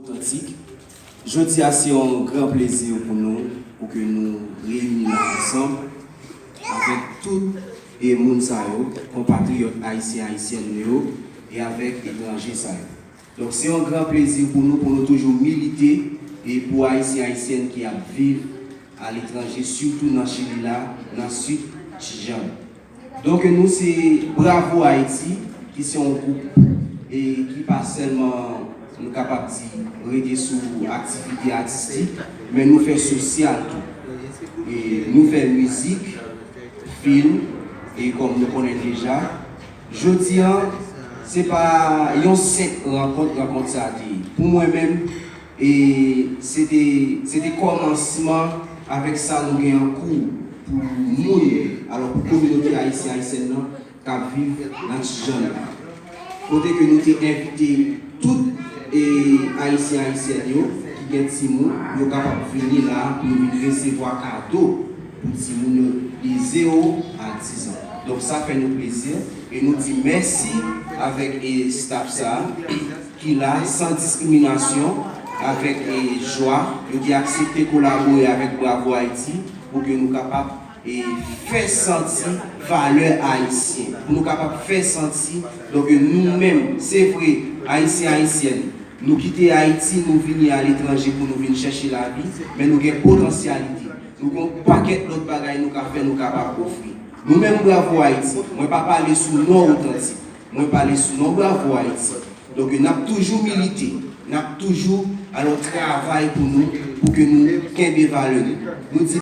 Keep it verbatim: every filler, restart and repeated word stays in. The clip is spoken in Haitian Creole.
Otantik. Jodi a se yon gran plezi pou nou, pou ke nou reyini la ansanm avèk tout e moun sa yo, konpatriyòt ayisyen, ayisyèn nou yo, e avèk etranje sa yo. Donk, se yon gran plezi pou nou, pou nou toujou milite e pou ayisyen, ayisyèn ki ap viv aletranje, sitou nan Chili la, nan Sid Tijan. Donk, nou se Bravo Haïti, ki se yon gwoup e ki pa sèlman, nou kapab di, rete sou aktivite atistik, men nou fè sosyal tou. E nou fè mizik, fim, e kòm nou konnen deja, jodi a, se pa yon senp rankont, rankont sa a te ye. Pou mwen menm, e se te, se te kòmansman avèk sa nou gen an kou pou moun, alò pou kominote ayisyen, ayisyèn nan k ap viv nan Tijan la. Kote ke nou te envite tout e ayisyen, ayisyèn yo ki gen timoun, yo kapab vini la pou yo vin resevwa kado pou timoun yo de zewo a diz an. Donk sa fè nou plezi e nou di mèsi avèk e staff sa a ki la san diskriminasyon, avèk e jwa, yo te aksepte kolabore avèk Bravo Haïti pou ke nou kapab e fè santi valè ayisyen, pou nou kapab fè santi, donk nou menm, se vre, ayisyen, ayisyèn, nou kite Ayiti, nou vini aletranje pou nou vin chèche lavi, men nou gen potansyalite, nou gen yon pakèt lòt bagay nou ka fè, nou kapab ofri. Nou menm Bravo Haïti, mwen pa pale sou non Otantik, mwen pale sou non Bravo Haïti. Donk n ap toujou milite, n ap toujou alò travay pou nou, pou ke nou kenbe valè nou. Nou di